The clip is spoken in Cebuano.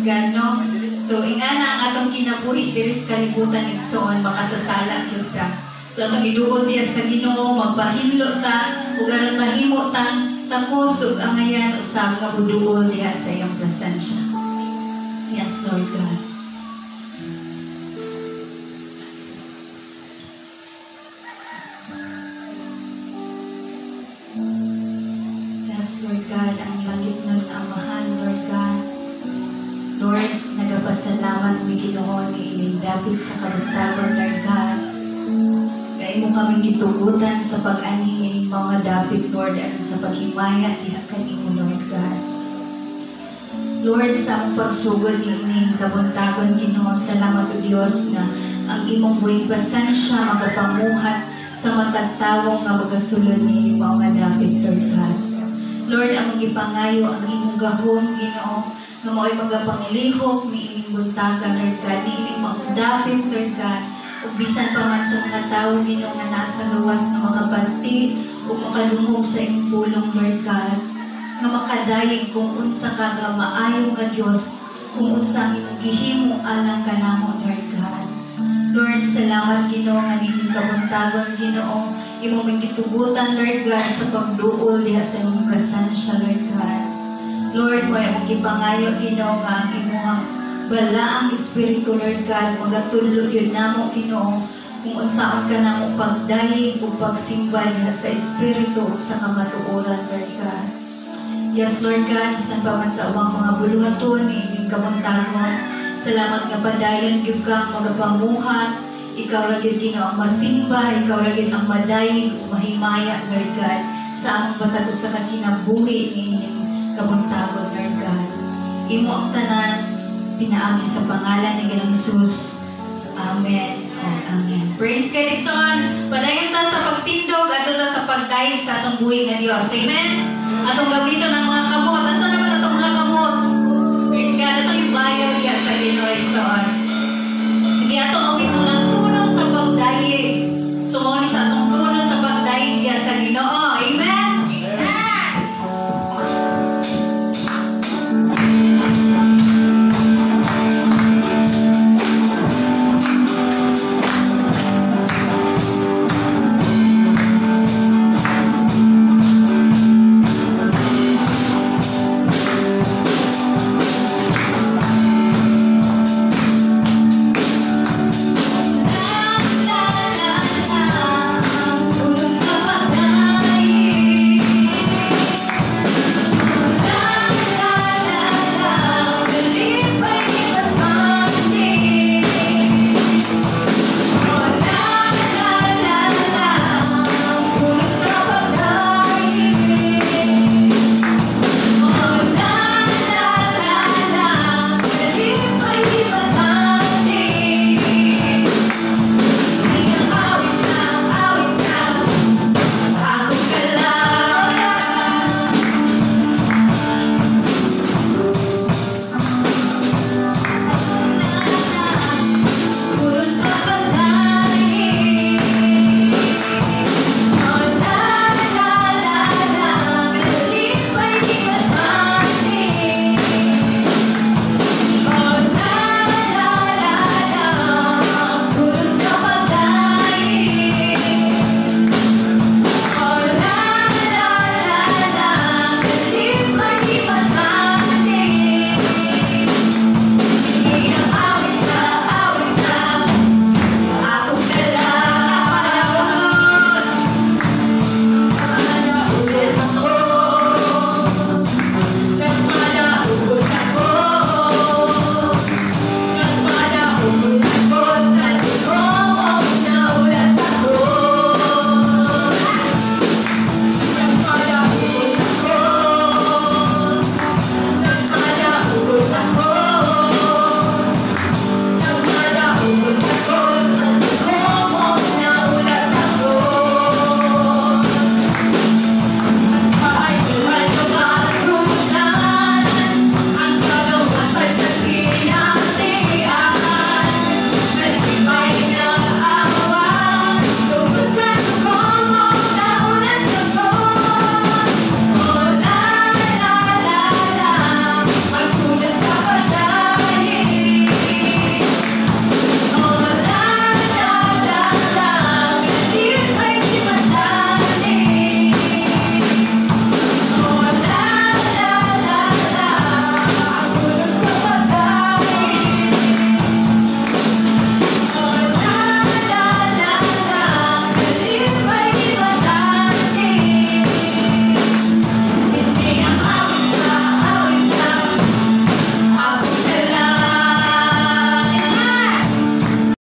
Praise God, no? So, ingana ang atong kinabuhi diri sa kalibutan, igsoon, makasasala gyud ta. So, atong iduol diya sa Ginoo, magpahinlo ta, ug aron mahimo tang takos ug angayan usab nga buduol diha sa iyang presensya. Yes, Lord God. Yes, Lord God, ang langit nun Amahan, Lord God. Lord, nagapasalamat mi, Ginoo, ni ining dapit sa kabuntagon, Lord God. Kay mo kami gitugutan sa pag-anhi ining mga dapit, Lord, aron sa paghimaya diha kanimo, Lord God. Lord, sa among pagsugod niining kabuntagon, Ginoo, salamat o Dios nga ang imong buhing pasensya magapamuhat sa matag tawo nga magasulod niining mga dapit, Lord God. Lord, among gipangayo ang imong gahom, Ginoo, nga mao'y magapanglihok niining buntaga, Lord God, niining maong dapit, Lord God, ug bisan pa man sa mga tawo, Ginoo, nga nasa gawas nga makabati ug makadungog sa imong pulong, Lord God, nga makadayeg kung unsa ka nga maayo nga Dios, kung unsa ang imong gihimo alang kanamo, Lord God. Lord, salamat, Ginoo, nga niining kabuntagon, Ginoo, imo ming gitugutan, Lord God, sa pagduol diha sa imong presensya, Lord God. Lord, mo among gipangayo, Ginoo, nga ang imong balaang espiritu, Lord God, magatudlo gyud namo, Ginoo, kung unsaon ka namo pagdayeg ug pagsimba diha sa espiritu ug sa kamatuoran, Lord God. Yes, Lord God, bisan pa man sa ubang mga buluhaton niining kabuntagon, salamat nga padayon gyud kang magapamuhat. Ikaw ra gyud, Ginoo, ang masimba, ikaw ra gyud ang madayeg ug mahimaya, Lord God, sa among matag usa ka kinabuhi niining kabuntagon, Lord God. Imo ang tanan, pinaagi sa pangalan ni Ginoong Jesus. Amen. Oh, amen. Praise God, igsoon. Padayon ta sa pagtindog at ta sa pagdayeg sa atong buhi nga Dios. Amen. Atong gamiton ang mga kamot. Asa naman